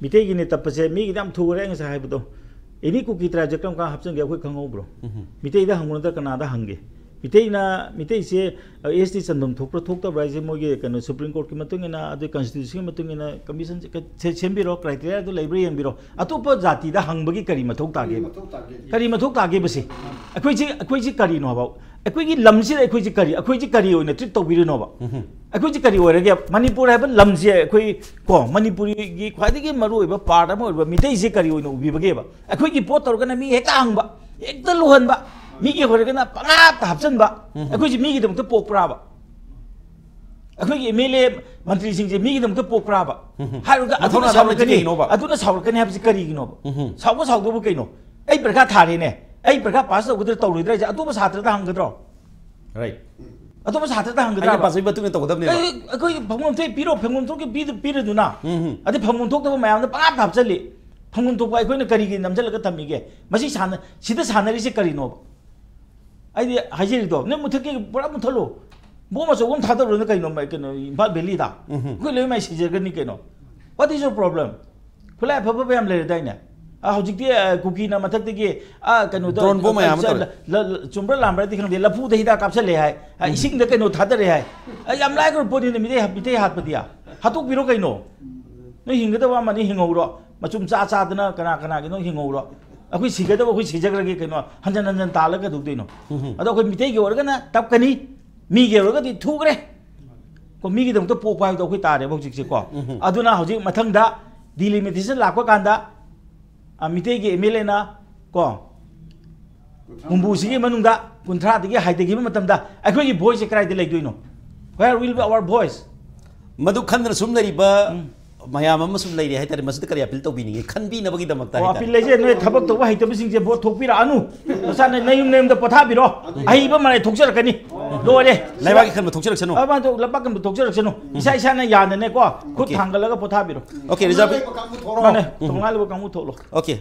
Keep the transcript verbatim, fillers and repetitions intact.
ꯃꯤꯇꯩꯒꯤꯅꯦ ꯇꯞꯄꯁꯦ, ꯃꯤꯒꯤꯗꯤ ꯌꯥꯝ ꯊꯨꯈ꯭ꯔꯦ꯫ ꯑꯩ ꯉꯁꯥꯏ ꯍꯥꯏꯕꯗꯣ, ꯑꯦꯅꯤ ꯀꯨꯀꯤ ꯇ꯭ꯔꯥꯏꯕꯁꯦ ꯀꯔꯝ ꯀꯥꯟꯗ ꯍꯥꯞꯆꯤꯟꯒꯦ ꯑꯩꯈꯣꯏ ꯈꯪꯍꯧꯕ꯭ꯔꯣ? ꯃꯤꯇꯩꯗ ꯍꯪꯕ ꯅꯠꯇ꯭ꯔ ꯀꯅꯥꯗ ꯍꯪꯒꯦ? ꯃꯤꯇꯩꯅ, ꯃꯤꯇꯩꯁꯦ ꯑꯦꯁ ꯇꯤ ꯆꯟꯐꯝ ꯊꯣꯛꯄ꯭ꯔꯥ ꯊꯣꯛꯇꯕ꯭ꯔꯥ ꯍꯥꯏꯁꯦ ꯃꯣꯏꯒꯤ ꯀꯩꯅꯣ ꯁꯨꯄ꯭ꯔꯤꯝ ꯀꯣꯔꯠꯀꯤ ꯃꯇꯨꯡ ꯏꯟꯅ, ꯑꯗꯨ ꯀꯟꯁꯇꯤꯇ꯭ꯌꯨꯁꯟꯒꯤ ꯃꯇꯨꯡ ꯏꯟꯅ ꯀꯃꯤꯁꯟ ꯁꯦꯝꯕꯤꯔꯣ, ꯀ꯭ꯔꯥꯏꯇꯦꯔꯤꯌꯥꯗꯨ ꯂꯩꯕ꯭ꯔꯥ ꯌꯦꯡꯕꯤꯔꯣ꯫ ꯑꯇꯣꯞꯄ ꯖꯥꯇꯤꯗ ꯍꯪꯕꯒꯤ ꯀꯔꯤ ꯃꯊꯧ ꯇꯥꯒꯦꯕ? ꯀꯔꯤ ꯃꯊꯧ ꯇꯥꯒꯦꯕ ꯁꯤ? ꯑꯩꯈꯣꯏꯁꯤ, ꯑꯩꯈꯣꯏꯁꯤ ꯀꯔꯤꯅꯣ ꯍꯥꯏꯕ? ꯑꯩꯈꯣꯏꯒꯤ ꯂꯝꯁꯤꯗ ꯑꯩꯈꯣꯏꯁꯤ ꯀꯔꯤ, ꯑꯩꯈꯣꯏꯁꯤ ꯀꯔꯤ ꯑꯣꯏꯅ ꯇ꯭ꯔꯤꯠ ꯇꯧꯕꯤꯔꯤꯅꯣꯕ? ꯑꯩꯈꯣꯏꯁꯤ ꯀꯔꯤ ꯑꯣꯏꯔꯒꯦ? ꯃꯅꯤꯄꯨꯔ ꯍꯥꯏꯕ ꯂꯝꯁꯦ ꯑꯩꯈꯣꯏ, ꯀꯣ, ꯃꯅꯤꯄꯨꯔꯤꯒꯤ ꯈ꯭ꯋꯥꯏꯗꯒꯤ ꯃꯔꯨꯑꯣꯏꯕ ꯄꯥꯔꯠ ꯑꯃ ꯑꯣꯏꯔꯤꯕ ꯃꯤꯇꯩꯁꯦ ꯀꯔꯤ ꯑꯣꯏꯅ ꯎꯕꯤꯕꯒꯦꯕ? ꯑꯩꯈꯣꯏꯒꯤ ꯄꯣꯠ ꯇꯧꯔꯒꯅ ꯃꯤ ꯍꯦꯛꯇ ꯍꯪꯕ, ꯍꯦꯛꯇ ꯂꯨꯍꯟꯕ, ꯃꯤꯒꯤ ꯑꯣꯏꯔꯒꯅ ꯄꯪꯍꯥꯞꯇ ꯍꯥꯞꯆꯤꯟꯕ꯫ ꯑꯩꯈꯣꯏꯁꯤ ꯃꯤꯒꯤꯗꯃꯛꯇ ꯄꯣꯛꯄ꯭ꯔꯥꯕ? ꯑꯩꯈꯣꯏꯒꯤ ꯑꯦꯝ ꯑꯦꯜ ꯑꯦ ꯃꯟꯇ꯭ꯔꯤꯁꯤꯡꯁꯦ ꯃꯤꯒꯤꯗꯃꯛꯇ ꯄꯣꯛꯄ꯭ꯔꯥꯕ? ꯍꯥꯏꯔꯒ ꯃꯊꯧ ꯑꯗꯨꯅ ꯇꯥꯗꯕꯁꯤ ꯁꯥꯎꯔꯛꯀꯅꯤ, ꯀꯩꯒꯤꯅꯣꯕ? ꯑꯗꯨꯅ ꯁꯥꯎꯔꯛꯀꯅꯤ ꯍꯥꯏꯕꯁꯤ ꯀꯔꯤꯒꯤꯅꯣꯕ? ꯁꯥꯎꯕ ꯁꯥꯎꯗꯕ ꯀꯩꯅꯣ? ꯑꯩ ꯄꯔꯤꯈꯥ ꯊꯥꯔꯦꯅꯦ, ꯑꯩ ꯄꯔꯤꯈꯥ ꯄꯥꯁ ꯇꯧꯒꯗ꯭ꯔꯥ ꯇꯧꯔꯣꯏꯗ꯭ꯔꯥ ꯍꯥꯏꯁꯦ ꯑꯇꯣꯞꯄ ꯁꯥꯇ꯭ꯔꯗ ꯍꯪꯒꯗ꯭ꯔꯣ? ꯔꯥꯏꯠ꯫ ꯑꯇꯣꯞꯄ ꯁꯥꯇ꯭ꯔꯗ ꯑꯩꯅ ꯍꯪꯒꯗ꯭ꯔꯥꯕ? ꯄꯥꯖꯕꯒꯤ ꯃꯇꯨꯡ ꯏꯟꯅ ꯇꯧꯒꯗꯕꯅꯦꯕ꯫ ꯑꯩ, ꯑꯩꯈꯣꯏ ꯐꯪꯐꯝ ꯊꯣꯛꯏ ꯄꯤꯔꯣ, ꯐꯪꯐꯝ ꯊꯣꯛꯀꯤ ꯄꯤꯗ-, ꯄꯤꯔꯗꯨꯅ꯫ ꯎꯝ, ꯎꯝ꯫ ꯑꯗꯩ ꯐꯪꯐꯝ ꯊꯣꯛꯇꯕ ꯃꯌꯥꯝꯗ ꯄꯪꯍꯥꯞꯇ ꯍꯥꯞꯆꯜꯂꯤ꯫ ꯐꯪꯐꯝ ꯊꯣꯛꯄ ꯑꯩꯈꯣꯏꯅ ꯀꯔꯤꯒꯤ ꯅꯝꯁꯤꯜꯂꯒ ꯊꯝꯃꯤꯒꯦ? ꯃꯁꯤ ꯁꯥꯟꯅ-, ꯁꯤꯗ ꯁꯥꯟꯅꯔꯤꯁꯦ ꯀꯔꯤꯅꯣꯕ? ꯑꯩꯗꯤ ꯍꯥꯏꯖꯔꯤꯗꯣ, ꯅꯣꯏ ꯃꯨꯊꯠꯀꯦ, ꯄꯨꯔꯥ ꯃꯨꯊꯠꯂꯣ꯫ ꯕꯣꯝ ꯑꯆꯧꯕ ꯑꯃ ꯊꯥꯗꯔꯨꯔꯅ ꯀꯩꯅꯣ, ꯃ-, ꯀꯩꯅꯣ, ꯏꯝꯐꯥꯜ ꯚꯦꯂꯤꯗ? ꯎꯝ, ꯎꯝ꯫ ꯑꯩꯈꯣꯏ ꯂꯣꯏ ꯃꯥꯏ ꯁꯤꯖꯒꯅꯤ ꯀꯩꯅꯣ꯫ What is your problem? ꯈꯨꯠꯂꯥꯏ ꯑꯐ ꯑꯐꯕ ꯌꯥꯝ ꯂꯩꯔꯗꯥꯏꯅꯦ? ꯑꯥ, ꯍꯧꯖꯤꯛꯇꯤ, ꯑ, ꯀꯨꯀꯤꯅ ꯃꯊꯛꯇꯒꯤ, ꯑꯥ, ꯀꯩꯅꯣꯗ, ꯗ꯭ꯔꯣꯟ ꯕꯣꯝ ꯃꯌꯥꯝ ꯑꯃ ꯂ-, ꯇꯧꯔꯦ꯫ ꯂ-, ꯂ-, ꯆꯨꯝꯕ꯭ꯔꯥ ꯂꯥꯟꯕ꯭ꯔꯥꯗꯤ ꯈꯪꯗꯦ, ꯂꯐꯨꯗ ꯍꯤꯗꯥꯛ ꯀꯥꯞꯁꯜꯂꯦ ꯍꯥꯏ, ꯑ, ꯎꯝ꯫ ꯏꯁꯤꯡꯗ ꯀꯩꯅꯣ ꯊꯥꯗꯔꯦ ꯍꯥꯏ꯫ ꯑ, ꯌꯥꯝ ꯂꯥꯏꯈ꯭ꯔꯕ ꯄꯣꯠꯅꯤꯅ ꯃꯤꯇꯩ ꯍꯥꯠ-, ꯃꯤꯇꯩ ꯍꯥꯠꯄꯗꯤ꯫ ꯍꯥꯠꯇꯣꯛꯄꯤꯔꯣ ꯀꯩꯅꯣ? ꯅꯣꯏ ꯍꯤꯡꯒꯗꯕ ꯑꯃꯅꯤ ꯍꯤꯡꯍꯧꯔꯣ, ꯃꯆꯨꯝ ꯆꯥ ꯆꯥꯗꯅ ꯀꯅꯥ ꯀꯅꯥꯒꯤꯅꯣ ꯍꯤꯡꯍꯧꯔꯣ꯫ ꯑꯩꯈꯣꯏ ꯁꯤꯒꯗꯕ ꯑꯩꯈꯣꯏ ꯁꯤꯖꯈ꯭ꯔꯒꯦ ꯀꯩꯅꯣ, ꯍꯟꯖꯟ ꯍꯟꯖꯟ ꯇꯥꯜꯂꯒ ꯀꯩꯗꯧꯗꯣꯏꯅꯣ? ꯎꯝ꯫ ꯑꯗꯣ ꯑꯩꯈꯣꯏ ꯃꯤꯇꯩꯒꯤ ꯑꯣꯏꯔꯒꯅ ꯇꯞꯀꯅꯤ, ꯃꯤꯒꯤ ꯑꯣꯏꯔꯒꯗꯤ ꯊꯨꯈ꯭ꯔꯦ꯫ ꯀꯣ, ꯃꯤꯒꯤꯗꯃꯛꯇ ꯄꯣꯛꯄ ꯍꯥꯏꯕꯗꯣ ꯑꯩꯈꯣꯏ ꯇꯥꯔꯦꯕ ꯍꯧꯖꯤꯛꯁꯦꯀꯣ꯫ ꯎꯝ꯫ ꯑꯗꯨꯅ ꯍꯧꯖꯤꯛ ꯃꯊꯪꯗ ꯗꯤꯂꯤꯃꯤꯇꯦꯁꯟ ꯂꯥꯛꯄ ꯀꯥꯟꯗ, ꯑ, ꯃꯤꯇꯩꯒꯤ ꯑꯦꯝ ꯑꯦꯜ ꯑꯦꯅ, ꯀꯣ, ꯍꯨꯝꯐꯨꯁꯤꯒꯤ ꯃꯅꯨꯡꯗ ꯀꯨꯟꯊ꯭ꯔꯥꯗꯒꯤ ꯍꯥꯏꯊꯈꯤꯕ ꯃꯇꯝꯗ ꯑꯩꯈꯣꯏꯒꯤ ꯚꯣꯏꯁꯁꯦ ꯀꯗꯥꯏꯗ ꯂꯩꯗꯣꯏꯅꯣ? Where will be our voice? ꯃꯗꯨ ꯈꯟꯗꯅ ꯁꯨꯝ ꯂꯩꯔꯤꯕ ꯎꯝ꯫ ꯃꯌꯥꯝ ꯑꯃ ꯁꯨꯝ ꯂꯩꯔꯤ ꯍꯥꯏꯇꯥꯔꯦ, ꯃꯁꯤꯗ ꯀꯔꯤ ꯑꯄꯤꯜ ꯇꯧꯕꯤꯅꯤꯡꯉꯤ ꯈꯟꯕꯤꯅꯕꯒꯤꯗꯃꯛꯇ ꯑꯣ, ꯍꯥꯏꯇꯥꯔꯦ꯫ ꯑꯄꯤꯜ ꯂꯩꯁꯦ, ꯅꯣꯏ ꯊꯕꯛ ꯇꯧꯕ ꯍꯩꯇꯕꯁꯤꯡꯁꯦ ꯚꯣꯠ ꯊꯣꯛꯄꯤꯔꯛꯑꯅꯨ꯫ ꯅꯁꯥꯅ ꯅꯌꯨꯝ ꯅꯌꯨꯝꯗ ꯄꯣꯊꯥꯕꯤꯔꯣ꯫ ꯑꯍꯩꯕ ꯃꯔꯥꯏ ꯊꯣꯛꯆꯔꯛꯀꯅꯤ꯫ ꯂꯣꯏꯔꯦ꯫ ꯂꯩꯕꯥꯛꯀꯤ ꯈꯟꯕ ꯊꯣꯛꯆꯔꯛꯁꯅꯨ꯫ ꯑꯃ ꯊꯣꯛ-, ꯂꯩꯕꯥꯛ ꯈꯟꯕ ꯊꯣꯛꯆꯔꯛꯁꯅꯨ꯫ ꯏꯁꯥ ꯏꯁꯥꯅ ꯌꯥꯅꯅꯦꯀꯣ, ꯈꯨꯠ ꯑꯣꯀꯦ꯫ ꯊꯥꯡꯒꯠꯂꯒ ꯄꯣꯊꯥꯕꯤꯔꯣ꯫ Okay, reserve. ꯃꯥꯅꯦ, ꯎꯝ꯫ ꯊꯧꯅꯥ ꯂꯩꯕ ꯀꯥꯡꯕꯨ ꯊꯣꯛꯂꯛꯑꯣ꯫ ꯑꯣꯀꯦ꯫